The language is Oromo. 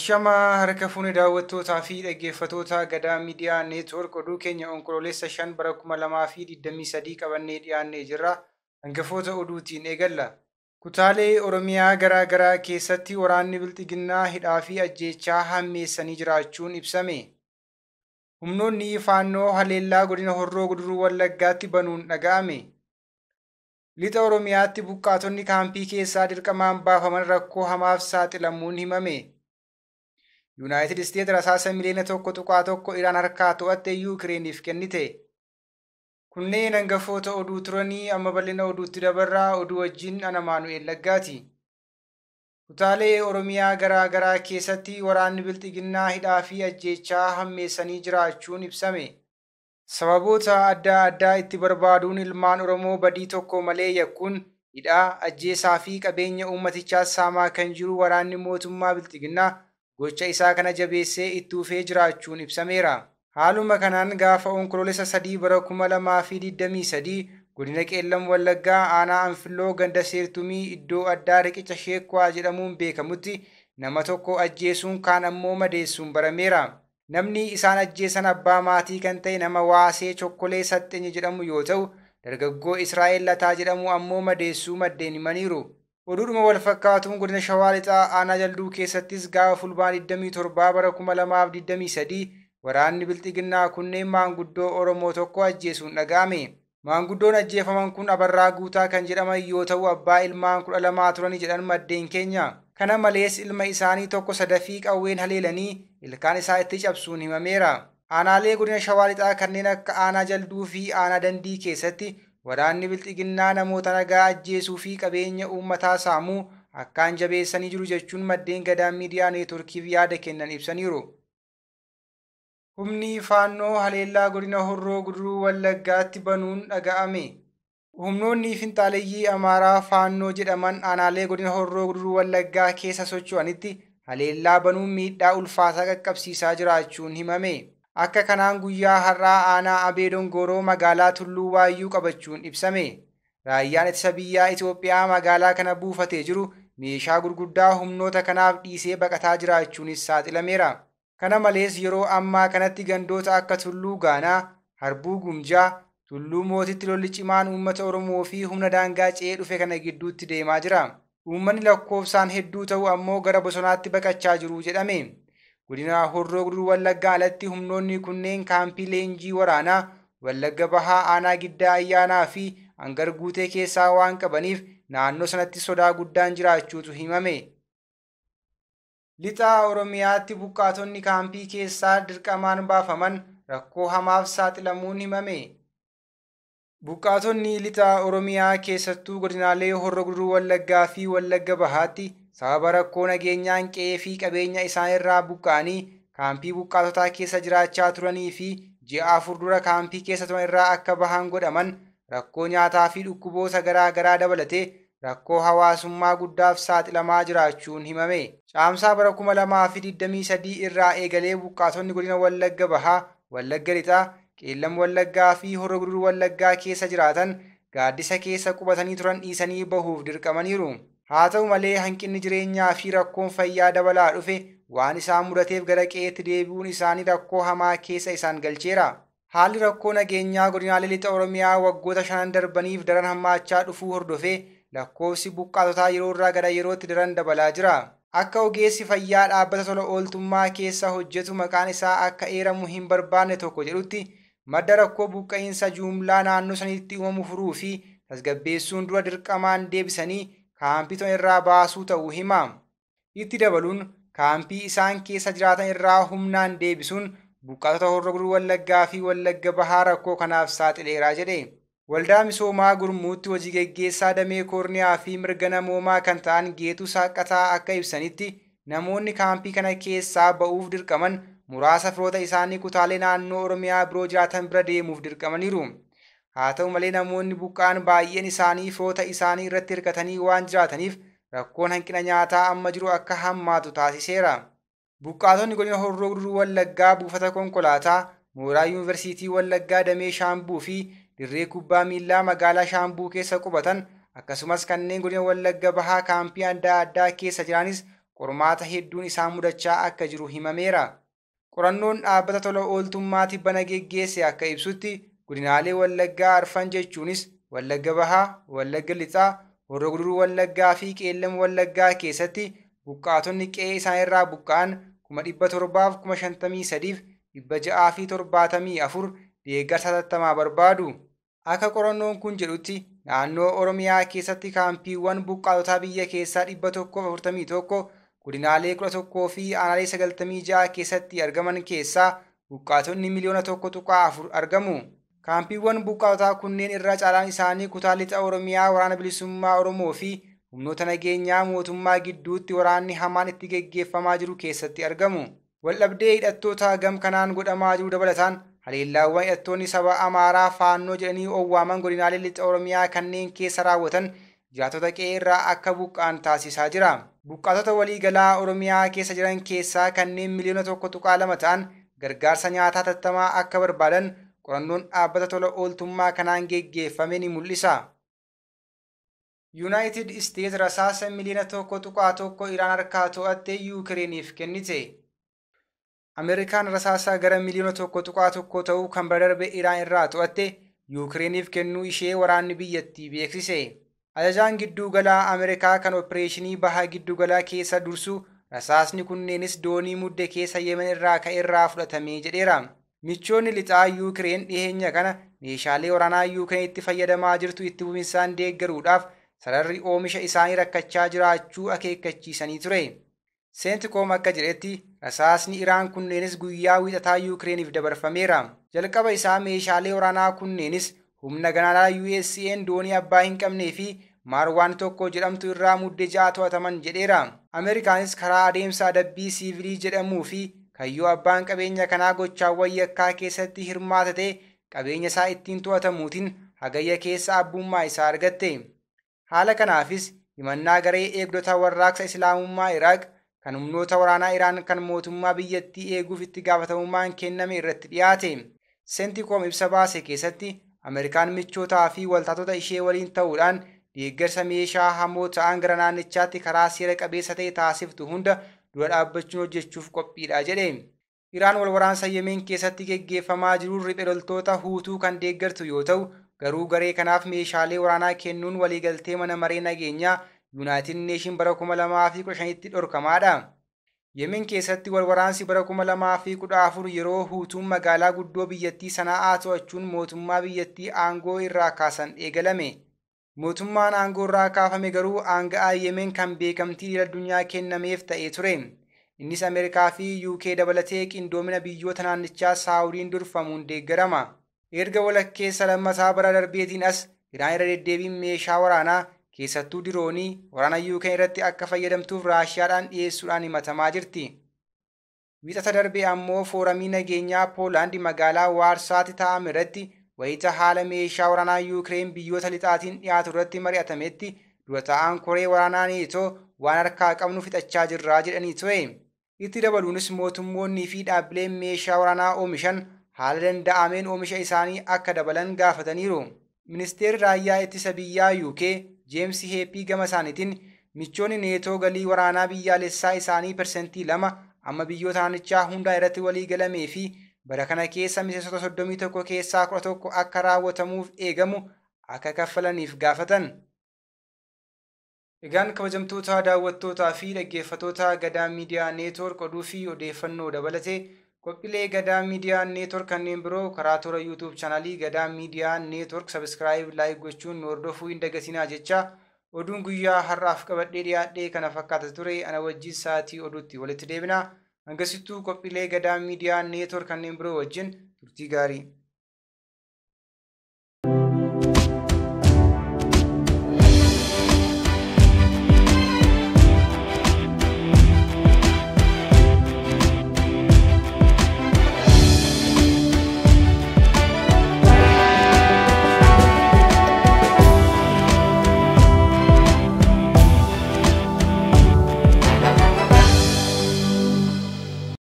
Ashamaa harka fuune daawwattootaa fi dhaggeeffattoota Gadaa Miidiyaa Neetwoork oduu keenya onkoloolessa 5 bara 2023 qabannee dhiyaannee jirra. Hangafoota oduutiin eegalla. Kutaalee Oromiyaa garaa garaa keessatti waraanni Bilxiginnaa hidhaa fi ajjeechaa hammeessanii jiraachuun ibsame. Humnoonni Faannoo haleellaa godina Horroo Guduruu Wallaggaatti banuun dhaga'ame. Lixa Oromiyaatti buqqaatonni kaampii keessaa dirqamaan baafaman rakkoo hamaaf saaxilamuun himame. Yuunaayitid Isteet rasaasa miliyoona 1.1 Iraan harkaa to'atte Yuukireeniif kennite. Kunneen hangafoota oduu turanii amma bal'ina oduutti dabarraa oduu wajjin ana Maanu'eel Laggaati. Kutaalee Oromiyaa garaa garaa keessatti waraanni Bilxiginnaa hidhaa fi ajjeechaa hammeessanii jiraachuun ibsame. Sababoota adda addaa itti barbaaduun ilmaan Oromoo badii tokko malee yakkuun hidhaa, ajjeesaa fi qabeenya uummatichaa saamaa kan jiru waraanni mootummaa Bilxiginnaa gocha isaa kana jabeessee itti fufee jiraachuun ibsameera. Haaluma kanaan gaafa onkoloolessa 3 bara 2023 godina Qeellam Wallaggaa aanaa Anfilloo ganda Seertumii iddoo addaa riqicha Sheekwaa jedhamuun beekamutti nama tokko ajjeesuun kaan ammoo madeessuun barameera. Namni isaan ajjeesan abbaa maatii kan ta'e nama Waasee Chokkolee Saxxeenye jedhamu yoo ta'u, dargaggoo Israa'el Lataa jedhamu ammoo madeessuu maddeen himaniiru. Oduudhuma wal fakkaatuun godina Shawaa Lixaa aanaa Jalduu keessattis gaafa fulbaana 27 bara 2023 waraanni Bilxiginnaa kunneen maanguddoo Oromoo tokko ajjeesuun dhaga'ame. Maanguddoon ajjeefaman kun Abarraa Guutaa kan jedhaman yoo ta'u abbaa ilmaan 12 turanii jedhan maddeen keenya. Kana malees ilma isaanii tokko sadafii qawween haleelanii ilkaan isaa itti cabsuun himameera. Aanaalee godina Shawaa Lixaa kanneen akka aanaa Jalduu fi aanaa Dandii keessatti waraanni Bilxiginnaa namoota nagaa ajjeesuu fi qabeenya uummataa saamuu akkaan jabeessanii jiru jechuun maddeen Gadaa Miidiyaa Neetwoorkiif yaada kennan ibsaniiru. Humni Faannoo haleellaa godina Horroo Guduruu Wallaggaatti banuun dhaga'ame. Humnoonni finxaaleyyii Amaaraa Faannoo jedhaman aanaalee godina Horroo Guduruu Wallaggaa keessa socho'anitti haleellaa banuun miidhaa ulfaataa qaqqabsiisaa jiraachuun himame. Akka kanaan guyyaa har'aa aanaa Abee Dongoroo magaalaa Tulluu Waayyuu qabachuun ibsame. Raayyaan ittisa biyyaa Itoophiyaa magaalaa kana buufatee jiru meeshaa gurguddaa humnoota kanaaf dhiisee baqataa jiraachuunis saaxilameera. Kana malees yeroo ammaa kanatti gandoota akka Tulluu Gaanaa, Harbuu Gumjaa, Tulluu Mootitti lolli cimaan uummata Oromoo fi humna daangaa ce'ee dhufe kana gidduutti deemaa jira. Uummanni lakkoofsaan hedduu ta'u ammoo gara bosonaatti baqachaa jiru jedhame. Godina Horroo Guduruu Wallaggaa alatti humnoonni kunneen kaampii leenjii waraanaa Wallagga Bahaa aanaa Giddaa Ayyaanaa fi Angar Guutee keessaa waan qabaniif naannoo sanatti sodaa guddaan jiraachuutu himame. Lixa Oromiyaatti buqqaatonni kaampii keessaa dirqamaan baafaman rakkoo hamaaf saaxilamuun himame. Buqqaatonni lixa Oromiyaa keessattuu godinaalee Horroo Guduruu Wallaggaa fi Wallagga Bahaatti sababa rakkoo nageenyaan qe'ee fi qabeenya isaan irraa buqqa'anii kaampii buqqaatotaa keessa jiraachaa turanii fi ji'a 4 dura kaampii keessa turan irraa akka bahan godhaman rakkoo nyaataa fi dhukkuboota garaa garaa dabalatee rakkoo hawaasummaa guddaaf saaxilamaa jiraachuun himame. Caamsaa bara 2023 irraa eegalee buqqaatonni godina Wallagga Bahaa, Wallagga Lixaa, Qeellam Wallaggaa fi Horroo Guduruu Wallaggaa keessa jiraatan gaaddisa keessa qubatanii turan dhiisanii bahuuf dirqamaniiru. Haa ta'u malee hanqinni jireenyaa fi rakkoon fayyaa dabalaa dhufe waan isaan mudateef gara qe'eetti deebi'uun isaanii rakkoo hamaa keessa isaan galcheera. Haalli rakkoo nageenyaa godinaalee lixa Oromiyaa waggoota 5 darbaniif daran hammaachaa dhufuu hordofee lakkoofsi buqqaatotaa yeroo irraa gara yerootti daran dabalaa jira. Akka ogeessi fayyaa dhaabbata tola ooltummaa keessa hojjetu maqaan isaa akka eeramu hin barbaanne tokko jedhutti madda rakkoo buqqa'iinsa juumlaa naannoo sanitti uumamu furuu fi tasgabbeessuun dura dirqamaan deebisanii kaampii turan irraa baasuu ta'uu hima. Itti dabaluun kaampii isaan keessa jiraatan irraa humnaan deebisuun buqqaatota Horroo Guduruu Wallaggaa fi Wallagga Bahaa rakkoo kanaaf saaxileera jedhe. Waldaa misoomaa gurmuutti hojii geggeessaa damee koorniyaa fi mirga namoomaa kan ta'an Geetuu Saaqataa akka ibsanitti namoonni kaampii kana keessaa ba'uuf dirqaman muraasa firoota isaanii kutaalee naannoo Oromiyaa biroo jiraatan bira deemuuf dirqamaniiru. Haa ta'u malee namoonni buqqa'an baay'een isaanii firoota isaanii irratti hirkatanii waan jiraataniif rakkoon hanqina nyaataa amma jiru akka hammaatu taasiseera. Buqqaatonni godina Horroo Guduruu Wallaggaa buufata konkolaataa mooraa Yuunivarsiitii Wallaggaa damee Shaambuu fi dirree kubbaa miillaa magaalaa Shaambuu keessa qubatan akkasumas kanneen godina Wallagga Bahaa kaampii adda addaa keessa jiranis qormaata hedduun isaan mudachaa akka jiru himameera. Qorannoon dhaabbata tola ooltummaa tibbana geggeesse akka ibsutti godinaalee Wallaggaa arfan jechuunis Wallagga Bahaa, Wallagga Lixaa, Horroo Guduruu Wallaggaa fi Qeellam Wallaggaa keessatti buqqaatonni qe'ee isaanirraa buqqa'an 753,674 deeggarsa hatattamaa barbaadu. Akka qorannoon kun jedhutti naannoo Oromiyaa keessatti kaampiiwwan buqqaatotaa biyya keessaa 141 godinaalee 11 fi aanaalee 96 keessatti argaman keessaa buqqaatonni miliyoona 1.4 argamu. Kaampiiwwan buqqaatotaa kunneen irra caalaan isaanii kutaa lixa Oromiyaa waraana bilisummaa Oromoo fi humnoota nageenyaa mootummaa gidduutti waraanni hamaan itti geggeeffamaa jiru keessatti argamu. Waldhabdee hidhattoota gam kanaan godhamaa jiru dabalataan haleellaawwan hidhattoonni saba Amaaraa faannoo jedhanii owwaaman godinaalee lixa Oromiyaa kanneen keessa raawwatan jiraattota qe'ee irraa akka buqqa'an taasisaa jira. Buqqaatota waliigalaa Oromiyaa keessa jiran keessaa kanneen miliyoona 1.2 ta'an gargaarsa nyaataa hatattamaa akka barbaadan qorannoon dhaabbata tola ooltummaa kanaan geggeeffame ni mul'isa. Yuunaayitid Isteet rasaasa miliyoona 1.1 Iraan harkaa to'attee Yuukireeniif kennite. Ameerikaan rasaasa gara miliyoona 1.1 ta'uu kan bara darbe Iraan irraa to'atte Yuukireeniif kennuu ishee waraanni biyyattii beeksise. Ajajaan gidduugalaa Ameerikaa kan opereeshinii bahaa gidduugalaa keessa dursu rasaasni kunneenis doonii mudde keessa Yemen irraa ka'e irraa fudhatame jedheera. Michoonni lixaa Yuukireen dhiheenya kana meeshaalee waraanaa Yuukireen itti fayyadamaa jirtu itti fufinsaan deeggaruudhaaf sararri oomisha isaanii rakkachaa jiraachuu akeekkachiisanii ture. Seentikoom akka jedhetti rasaasni Iraan kunneenis guyyaa wiixataa Yuukireeniif dabarfameera. Jalqaba isaa meeshaalee waraanaa kunneenis humna galaanaa USA'n doonii abbaa hin qabnee fi Maarwaan tokko jedhamtu irraa mudde 6 to'ataman jedheera. Ameerikaanis karaa adeemsa adabbii siivilii jedhamuu fi kayyoo abbaan qabeenya kanaa gochaawwan yakkaa keessatti hirmaata ta'e qabeenya isaa ittiin to'atamuutiin hagayya keessa abbummaa isaa argatte. Haala kanaafis himannaa garee eegdota warraaqsa Islaamummaa Iraaq kan humnoota waraanaa Iraan kan mootummaa biyyattii eeguuf itti gaafatamummaan kenname irratti dhiyaate. Seentikoom ibsa baase keessatti Ameerikaan michootaa fi waltaatota ishee waliin ta'uudhaan deeggarsa meeshaa hamoo ta'an gara naannichaatti karaa seera qabeessa ta'e taasiftu hunda dura dhaabbachuun hojjechuuf qophiidha jedhe. Iraan wal waraansa Yemeen keessatti geggeeffamaa jiruun riphee loltoota Huutuu kan deeggartu yoo ta'u, garuu garee kanaaf meeshaalee waraanaa kennuun waliigaltee mana maree nageenyaa Yuunaayitid Neeshin bara 2015tti dhorkamaadha. Yemen keessatti wal waraansi bara 2014 yeroo Huutuun magaalaa guddoo biyyattii Sana'aa to'achuun mootummaa biyyattii aangoo irraa kaasan eegalame. Mootummaan aangoo irraa kaafame garuu aanga'aa Yemen kan beekamtii idil addunyaa kennameef ta'ee ture. Innis Ameerikaa fi UK dabalatee qindoomina biyyoota naannichaa Saawudiin durfamuun deeggarama. Erga walakkeessa lammataa bara darbeetiin as Iraan irra deddeebiin meeshaa waraanaa keessattuu diroonii waraana UK irratti akka fayyadamtuuf Raashiyaadhaan dhiyeessuudhaan himatamaa jirti. Wiixata darbe ammoo fooramii nageenyaa Poolaand magaalaa Waarsaatti taa'ame irratti wayita haala meeshaa waraanaa Yuukireen biyyoota lixaatiin dhiyaatu irratti mari'atametti dura taa'aan koree waraanaa Neetoo waan harkaa qabnu fixachaa jirraa jedhanii ture. Itti dabaluunis mootummoonnii fi dhaabbileen meeshaa waraanaa oomishan haala danda'ameen oomisha isaanii akka dabalan gaafataniiru. Ministeerri raayyaa ittisa biyyaa UK Jeemsi Heeppii gama isaaniitiin michoonni Neetoo galii waraanaa biyyaalessaa isaanii 2% amma biyyoota naannichaa hundaa irratti walii galamee fi bara kana keessa miseensota 31 keessaa 11 akka raawwatamuuf eegamu akka kaffalaniif gaafatan. Egaan kabajamtoota daawwattootaa fi dhaggeeffattoota Gadaa Miidiyaa Neetwoork oduu fi odeeffannoo dabalatee qophiilee Gadaa Miidiyaa Neetwoork kanneen biroo karaa toora YouTube chaanalii Gadaa Miidiyaa Neetwoork sabiskiraayib laayik gochuun nu hordofuu hin dagatinaa jecha oduun guyyaa har'aaf qabadhee dhiyaadhee kana fakkaata ture ana wajjin sa'aatii oduutti walitti deebina. Hangasittuu qophiilee Gadaa Miidiyaa Neetwoork kanneen biroo wajjin turtii gaarii.